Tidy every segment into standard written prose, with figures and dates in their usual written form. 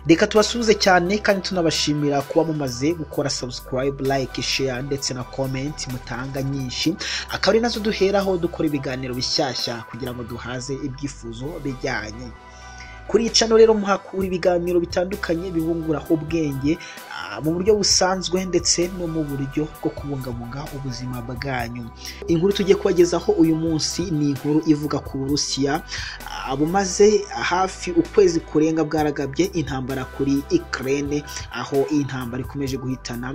Reka tubasuhuze cyane kandi tunabashimira kuba mumaze gukora subscribe, like, share ndetse na comment mutanga nyinshi, akaba ari nazo duheraho dukora ibiganiro bishyashya kugira ngo duhaze ibyifuzo bijyanye. Kuri iyi channel rero muhakura ibiganiro bitandukanye bibungura ubwenge mu buryo busanzwe ndetse no mu buryo bwo kubungabunga ubuzima bwanyu. Inkuru tugiye kubagezaho uyu munsi ni inkuru ivuga ku Burusiya bumaze hafi ukwezi kurenga bwaragabye intambara kuri Ukraine, aho intambara ikomeje guhitana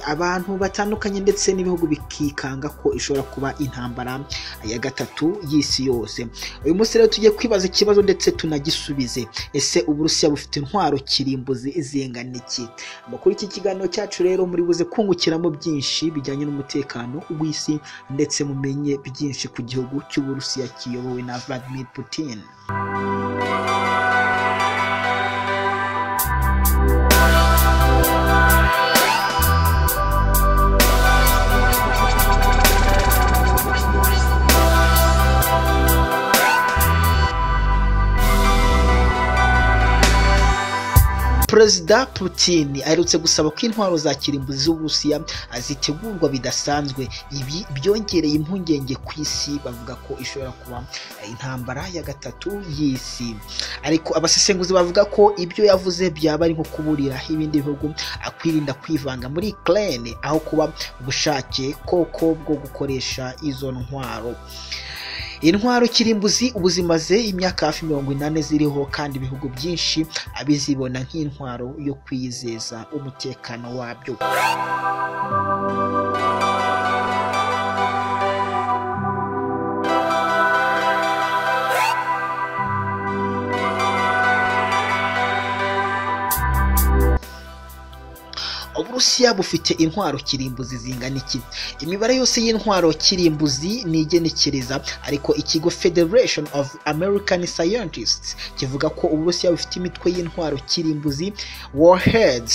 abantu batandukanye ndetse n'ibihugu bikikanga ko ishobora kuba intambara ya gatatu y'isi yose. Uyu munsi rero tugiye kwibaza ikibazo ndetse tunagisubize: ese Uburusiya bufite intwaro kirimbuzi zingana iki? Kuri iki kiganiro cyacu rero muri buze kungukiramo byinshi bijyanye n'umutekano w'isi ndetse mumenye byinshi ku gihugu cy'Uburusiya kiyobowe na Vladimir Putin. Perezida Putin aherutse gusaba ko intwaro za kirimbuzi z'Uburusiya zitegurwa bidasanzwe. Ibi byongereye impungenge ku isi, bavuga ko ishobora kuba intambara ya gatatu y'isi. Ariko abasesenguzi bavuga ko ibyo yavuze byaba ari nko kuburira ibindi bihugu kwirinda kwivanga muri Ukraine, aho kuba ubushake koko bwo gukoresha izo ntwaro. Intwaro kirimbuzi ubu zimaze imyaka hafi 80 ziriho, kandi ibihugu byinshi abizibona nk'intwaro yo kwizeza umutekano wabyo. Uburusiya bufite intwaro kirimbuzi zingana iki? Imibare yose y'intwaro kirimbuzi ni igenekereza, ariko ikigo Federation of American Scientists kivuga ko Uburusiya bufite imitwe y'intwaro kirimbuzi warheads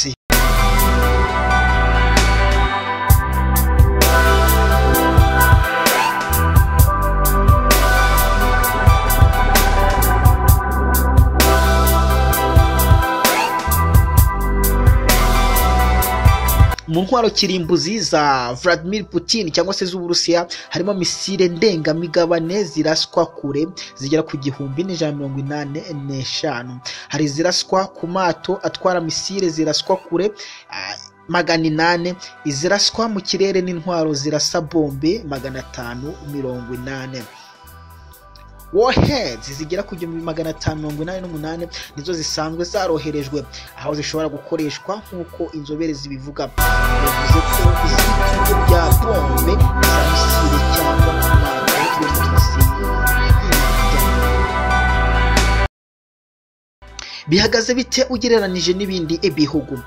Mu ntwaro kirimbuzi za Vladimir Putin cyangwa se z'Uburusiya harimo misile ndengamigabane ziraswa kure zigera ku 1185. Hari ziraswa ku mato atwara misile ziraswa kure 800, iziraswa mu kirere n'intwaro zirasa bombe 580. Warheads zigera ku 1588 nizo zisanzwe zaroherejwe, aho zishobora gukoreshwa nk'uko inzobere zibivuga. Bivuze ko izitwa bya bombe za misile cyangwa amato yo mu isi. Bihagaze bite ugereranije n'ibindi bihugu?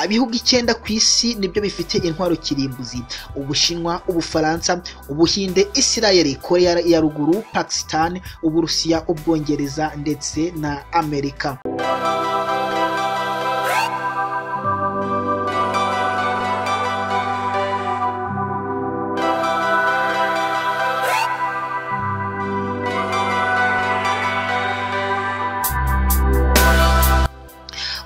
Ibihugu 9 ku isi nibyo bifite intwaro kirimbuzi: Ubushinwa, Ubufaransa, Ubuhinde, Israel, Korea ya Ruguru, Pakistan, Uburusiya, Ubwongereza ndetse na Amerika.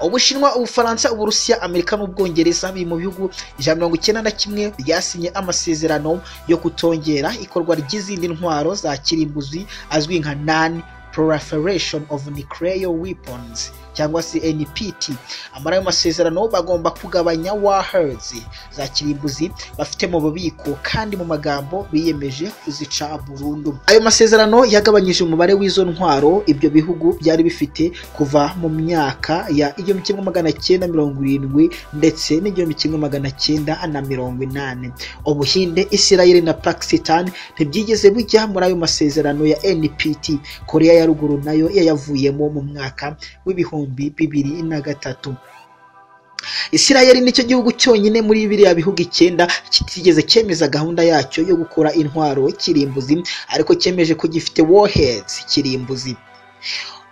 Ubushinwa, Ubufaransa, Uburusiya, Amerika n'Ubwongereza biri mu bihugu 191 byasinye amasezerano yo kutongera ikorwa ry'izindi ntwaro za kirimbuzi azwi nka Non Proliferation of Nuclear Weapons cyangwa se NPT. Amara ayo masezerano bagomba kugabanya warheads za kirimbuzi bafite mu bubiko, kandi mu magambo biyemeje kuzica burundu. Ayo masezerano yagabanyije umubare w'izo ntwaro ibyo bihugu byari bifite kuva mu myaka ya 1970 ndetse n'1980. Ubuhinde, Israel na Pakistan ntibyigeze bijya muri ayo masezerano ya NPT. Korea ya Ruguru nayo yayavuyemo mu mwaka w'2003. Israel nicyo gihugu cyonyine muri biriya bihugu 9 kitigeze cyemeza gahunda yacyo yo gukora intwaro kirimbuzi, ariko cyemeje ko gifite warheads kirimbuzi.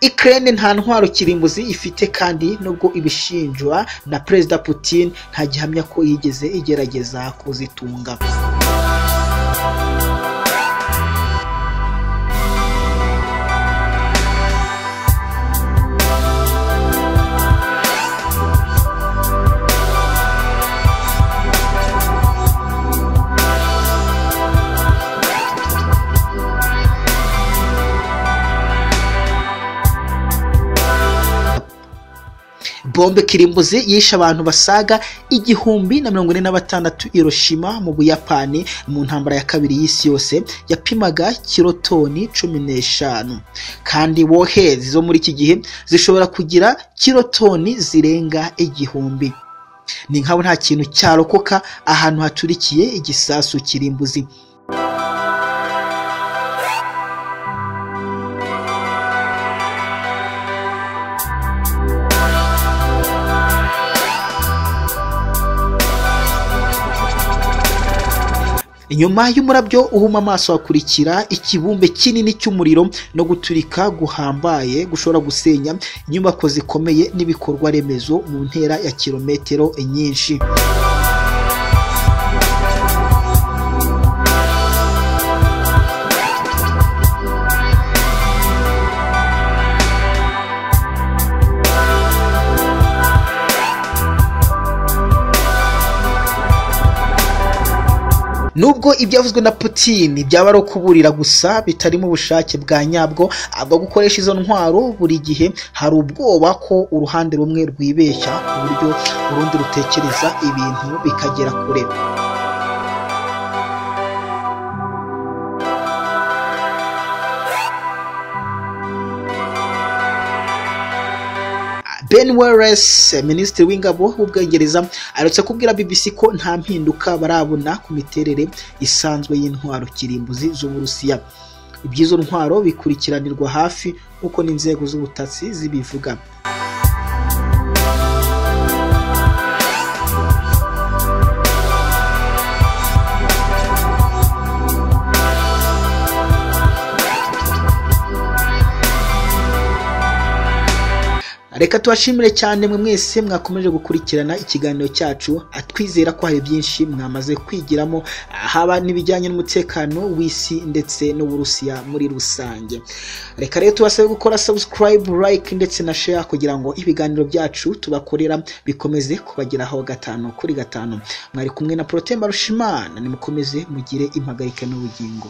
Ukraine nta ntwaro kirimbuzi ifite, kandi nubwo ibishinjwa na Perezida Putin nta gihamya ko yigeze igerageza kuzitunga. Bombe kirimbuzi yishe abantu basaga 1046 Hiroshima mu Buyapani mu ntambara ya kabiri y'isi yose yapimaga kirotoni 15, kandi warheads zo muri iki gihe zishobora kugira kirotoni zirenga 1000. Ni nkaho nta kintu cyarokoka ahantu haturikiye igisasu kirimbuzi. Inyuma y'umurabyo uhuma amaso hakurikira ikibumbe kinini cy'umuriro no guturika guhambaye gushobora gusenya inyubako zikomeye n'ibikorwa remezo mu ntera ya kilometero nyinshi. Nubwo ibyavuzwe na Putin byaba ari ukuburira gusa bitarimo ubushake bwa nyabwo bwo gukoresha izo ntwaro, buri gihe hari ubwoba ko uruhande rumwe rwibeshya ku buryo urundi rutekereza ibintu bikagera kure. Ben Wallace, minisitiri w'ingabo w'Ubwongereza, aherutse kubwira BBC ko nta mpinduka barabona ku miterere isanzwe y'intwaro kirimbuzi z'Uburusiya. Iby'izo ntwaro bikurikiranirwa hafi nk'uko n'inzego z'ubutasi zibivuga. Reka tubashimire cyane mwe mwese mwakomeje gukurikirana ikiganiro cyacu, atwizera ko hari byinshi mwamaze kwigiramo, haba n'ibijyanye n'umutekano w'isi ndetse n'Uburusiya muri rusange. Reka rero tubasabe gukora subscribe, like ndetse na share kugira ngo ibiganiro byacu tubakorera bikomeze kubageraho 5 kuri 5. Mwari kumwe na Protais Mbarushimana, nimukomeze mugire impagarike n'ubugingo.